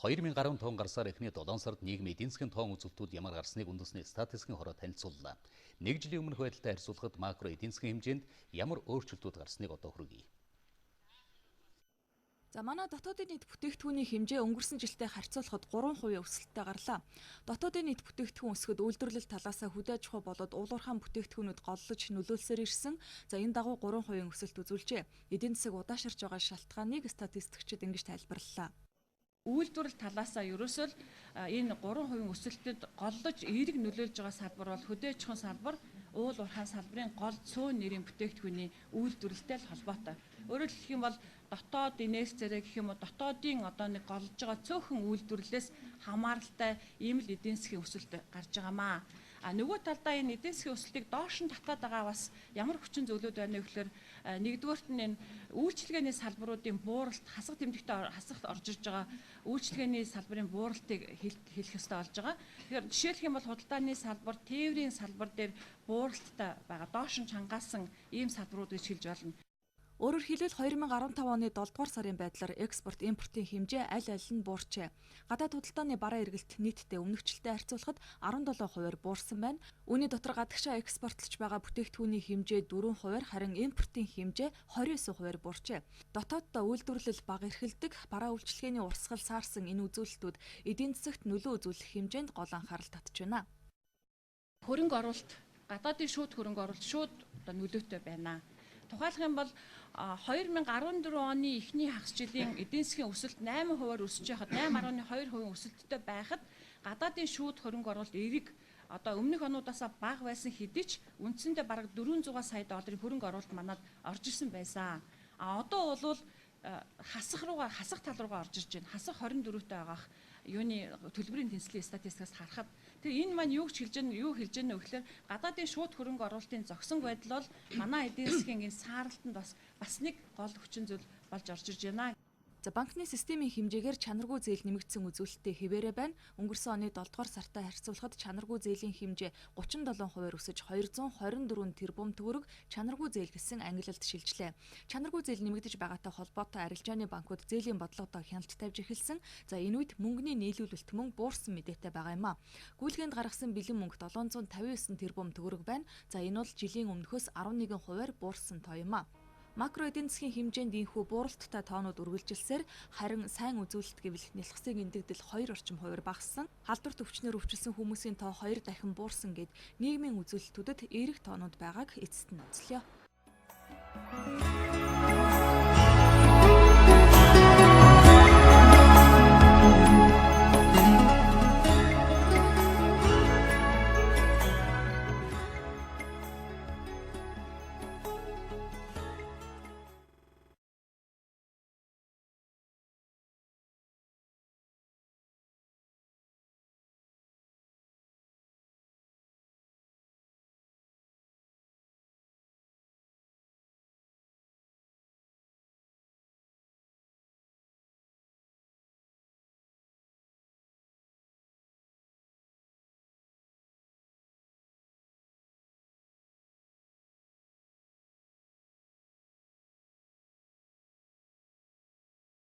2015 гарсаар эхний 7 сард нийгмийн эдийн засгийн тоон үзүүлэлтүүд ямар гарсныг үндэсний статистикийн хороо танилцууллаа. Нэг жилийн өмнөх байдалтай харьцуулахад макро эдийн засгийн хэмжээнд ямар өөрчлөлтүүд гарсныг одоо хүргэе. За манай дотоодын нийт бүтээгдэхүүний хэмжээ өнгөрсөн жилтэй харьцуулахад 3% өсөлттэй гарлаа. Дотоодын нийт бүтээгдэхүүн өсөхөд үйлдвэрлэл талаасаа хөдөө аж ахуй болоод уулуурхаан бүтээгдэхүүнүүд голлож нөлөөлсөөр ирсэн. За энэ дагуу 3% өсөлт үзүүлжээ. Эдийн засаг удаашарч байгаа шалтгааныг статистикчид ингэж тайлбарлалаа. Үйлдвэрлэл талаасаа ерөөсөө л энэ 3% өсөлтөд голлож эерэг нөлөөлж байгаа салбар бол хөдөө аж ахуйн салбар, уул уурхаан салбарын гол цөөн нэрийн бүтээгдэхүүний үйлдвэрлэлтэй л холбоотой. Өөрөөр хэлэх юм бол дотоод инерцээрээ гэх юм уу дотоодын одоо нэг голж байгаа цөөхөн үйлдвэрлэлээс хамааралтай ийм л эдийн засгийн өсөлт гарч байгаамаа. А нөгөө талдаа энэ эдийн засгийн өсөлтийг доош нь татаад байгаа бас ямар хүчин зүйлүүд байна вэ гэхээр нэгдүгээрт нь энэ үйлчилгээний салбаруудын бууралт, хасах тэмдэгтээ хасах орж ирж байгаа үйлчилгээний салбарын бууралтыг хэлэх ёстой болж байгаа. Тэгэхээр жишээлх юм бол худалдааны салбар, тээврийн салбар дээр бууралттай байгаа, доош нь чангаасан ийм салбарууд гэж хэлж болно. Өөрөөр хэлбэл 2015 оны 7 дугаар сарын байдлаар экспорт импортын хэмжээ аль аль нь буурчээ. Гадаад худалдааны бараа эргэлт нийтдээ өмнөх жилтэй харьцуулахад 17%-аар буурсан байна. Үүний дотор гадагшаа экспортлож байгаа бүтээгдэхүүний хэмжээ 4%-аар, харин импортын хэмжээ 29%-аар буурчээ. Дотооддоо үйлдвэрлэл бага эрхэлдэг, бараа үйлчилгээний урсгал саарсан энэ үзүүлэлтүүд эдийн засагт нөлөө үзүүлэх хэмжээнд гол анхаарал татж байна. Хөрөнгө оруулалт, гадаадын шууд хөрөнгө оруулалт шууд одоо нөлөөтэй байна. Тухайлах юм бол 2014 оны эхний хагас жилийн эдийн засгийн өсөлт 8%-аар өсөж байхад 8.2% өсөлттэй байхад гадаадын шууд хөрөнгө оруулалт эерэг одоо өмнөх онуудаас бага байсан хэдий ч үндсэндээ бараг 400 сая долларын хөрөнгө оруулалт манад орж ирсэн байсан. А одоо бол хасах руугаа, хасах тал руугаа орж ирж байна. Хасах 24-тэй байгаах юуны төлбөрийн тэнцлийн статистикаас харахад тэр энэ маань юу гэж хэлж байна, юу хэлж байна вэ гэхээр гадаадын шууд хөрөнгө оруулалтын зогсон байдал бол манай эдийн засгийн энэ сааралтанд бас нэг гол хүчин зүйл болж орж ирж байна. За банкны системийн хэмжээгээр чанаргүй зээл нэмэгдсэн үзүүлэлттэй хэвээрээ байна. Өнгөрсөн оны 7 дугаар сартай харьцуулахад чанаргүй зээлийн хэмжээ 37%-аар өсөж 224 тэрбум төгрөг чанаргүй зээл гэсэн ангилалд шилжлээ. Чанаргүй зээл нэмэгдэж байгаатай холбоотой арилжааны банкуд зээлийн бодлогодоо хяналт тавьж эхэлсэн. За энэ үед мөнгөний нийлүүлэлт мөн буурсан мэдээтэй байгаа юм а. Гүйлгээнд гаргасан бэлэн мөнгө 759 тэрбум төгрөг байна. За энэ бол жилийн өмнөхөөс 11%-аар буурсан тоо юм а. Макро эдийн засгийн хэмжээнд ийнхүү бууралттай тоонууд үргэлжилсээр харин сайн үзүүлэлт гэвэл нялхсыг эндэгдэл 2 орчим хувиар багассан, халдварт өвчнөр өвчлөсөн хүмүүсийн тоо 2 дахин буурсан гэд нийгмийн үзүүлэлтүүдэд эерэг тоонууд байгааг эцэст нь онцлоо.